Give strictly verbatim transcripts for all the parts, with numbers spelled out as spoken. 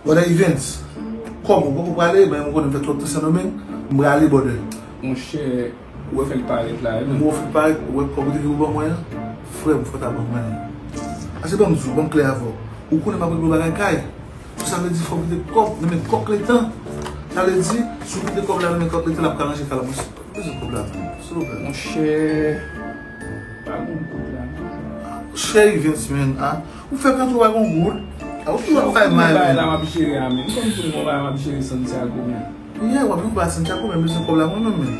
Brother Evens, kòman, ou poko prale, men mwen konnen m fè twòp tan Sendomeng, m prale, brother. Monchè, ou wè fè l parèt la, wi. Mwen wè fè l parèt, ou wè kòb ou te gen pou ban mwen an? Frè m, fò w ta ban mwen li. Ase ban m di w, ban m klè avè w. Ou konnen m ap regle bagay kay. Sa vle di fò w kite kòb nan men kòk letan. Sa vle di, si w kite kòb la nan men kòk letan, l ap ka ranje kay la. Mwen bezwen kòb la tou, silvouplè. Monchè, pa gon goud la, non. Cheri Evens, man, a. Ou fè kòntwòl pa gon goud. A, ou toujou ap fè mal, man. Bagay la m ap jere a, man. Kòm si m gon bagay m ap jere Santiago, man. Yeah, w ap jwe ba Santiago, men bezwen kòb la mwen menm, men.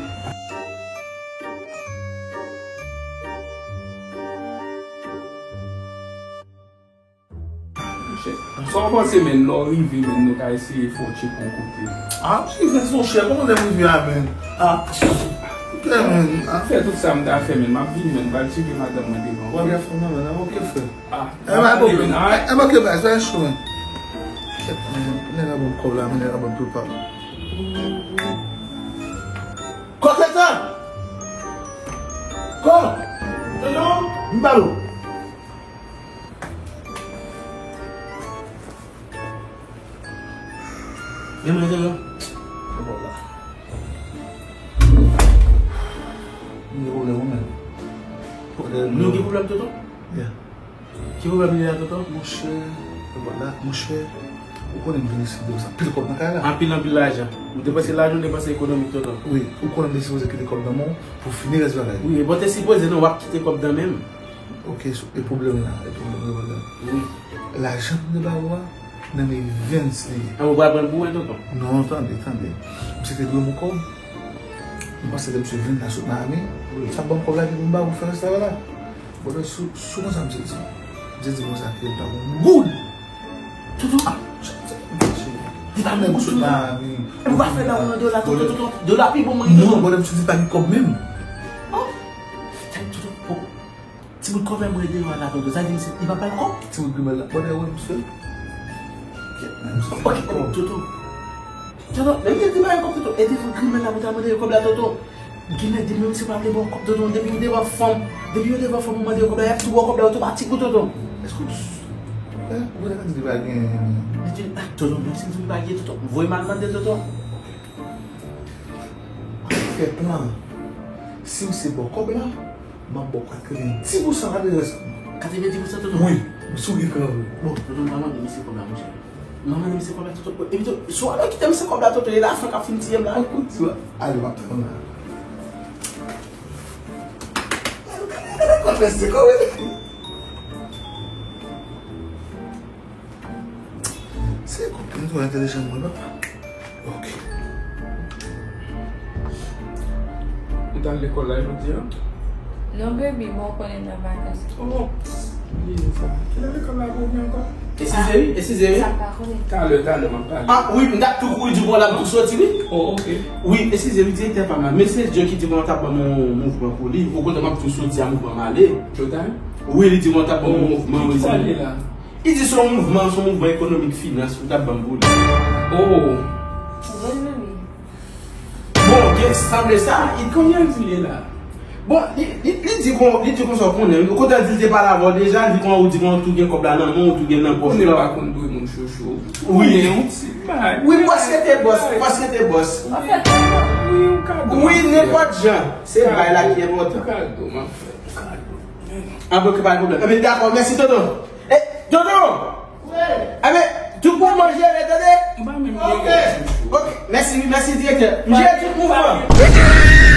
Monchè, sa w panse, men, lè w rive, men, nou ka eseye fè w tcheke yon kote? Ah, monchè, Evens, monchè, kòman lè m rive a, men? Ah, ok, men, ah. Fè tout sa m ta fè, men, m ap vini, men, m pral tcheke madanm mwen devan, ok? W ap fè nan men, ok, frè. Ah, eh, pa gen pwoblèm. Eh, ok, baz, pa gen cho, men. Kèt, men, nèg la ban m kòb la, men, nèg la ban m tou pa. Kòk letan! Kòk! Tonton! M ba w. Men mwen, tonton. Bon, la. M gen pwoblèm, mwen menm. Pwoblèm. Nou gen pwoblèm, tonton? Yeah. Ki pwoblèm li la, tonton? Monchè, repòt la, monchè, ou konnen m vin isit depi sa pil kòb nan kay la. Anpil, anpil lajan. Ou depanse lajan, ou depanse ekonomik, tonton. Wi, ou konnen m te sipoze kite kòb nan men w pou fini rès bagay. Wi, e bon, te sipoze non, w ap kite kòb nan men m. Ok, so, e pwoblèm la, e pwoblèm repòt la. Wi. Lajan m te ba ou a, nan men Evens li ye. Ah, ou pral pran l pou mwen, tonton? Non, tande, tande. Misye te dwe m yon kòb. M panse lè misye vin la sot Miami, wi, sa ban m kòb la epi pou m ba ou fè rès travay la. Brother, sou, sou konsa misye di. Misye di konsa ke l pa gon goud. Toto. Ah, li pa gon goud, toto. Ou pa fè la, ou nan dola, toto, toto. Dola pi bon mwen, toto. Non, brother, misye di pa gen kòb menm. Oh. Toto, poko. Ti bout kòb la mwen deyò a la, toto. Sa di misye, li pa bay kòb? Ti bout grimèl la. Brother, wè misye. Ok, toto. Toto, men misye di pa gen kòb, toto. E devan grimèl la pou ta mande yo kòb la, toto. Gen nèg di, men misye pa vle ba w kòb, tonton, depi yo devan fanm, depi yo devan fanm, ou mande yo kòb la, y ap tou ba w kòb la otomatik, wi, tonton. Èske w, eh, ou genlè ka di li pa gen. Li di, ah, tonton, menm si l di li pa gen, tonton, voye m al mande, tonton. Fè plan. Si misye ba w kòb la, m ap ba w katrevendis pousan apre rès la. Katrevendis pousan, tonton? Wi, si w gen plan vre. Bon, tonton, m pa mande misye kòb la, monchè. Manman li, misye kòb la, toto. Epi tou, si w ale kite misye kòb la, toto, e lafen k ap fin tiye m la. Ou di, ale, m ap tann la. Kòb la, se kòb, wi. Se kòb, m twò entèlijan, mwen, papa. Ok. Ou t al lekòl la jodi a? Non, baby, bon, ou konnen nan vakans. Oh, bliye sa. Kilè lekòl la ap ouvri ankò? Esize wi, esize wi. Sa m pa konnen. Talè, talè, m ap pale. Ah, wi, m t ap tou kouri di w la, m ap tou soti, wi. Oh, ok. Wi, esize wi, direktè pa m la. Men se John ki di mwen w t ap ban m yon mouvman pou li. Ou konnen m ap tou soti a mouvman m ale. Jodi a? Wi, li di mwen w t ap ban m yon mouvman, wi. Ki sa li la? Li di se yon mouvman, se yon mouvman ekonomik, finans, ou t ap ban m pou li. Oh. Vre, mami. Bon, gen sanble sa, li konn jan l di l ye la. Bon, li, li, li di kon, li di konsa w konnen, wi. Ou kontan di l te pale avè w deja, li konn ou di konn ou tou gen kòb la nan men w, ou tou gen nan pòch la. Ou pa konn dwe moun chouchou. Wi. Ou konnen yon ti bagay. Wi, bòs rete bòs, bòs rete bòs. Wi, yon kado. Wi, nenpòt jan. Se bay la ki enpòtan. Kado, m ap fè. Kado. An, bon, pa gen pwoblèm. Ebyen, dakò, mèsi, tonton. E, tonton! Wi. Ebyen, tout moun manje, tande? M pa menm gen yon chouchou. Ok, mèsi, mèsi, direktè. M jere tout mouvman.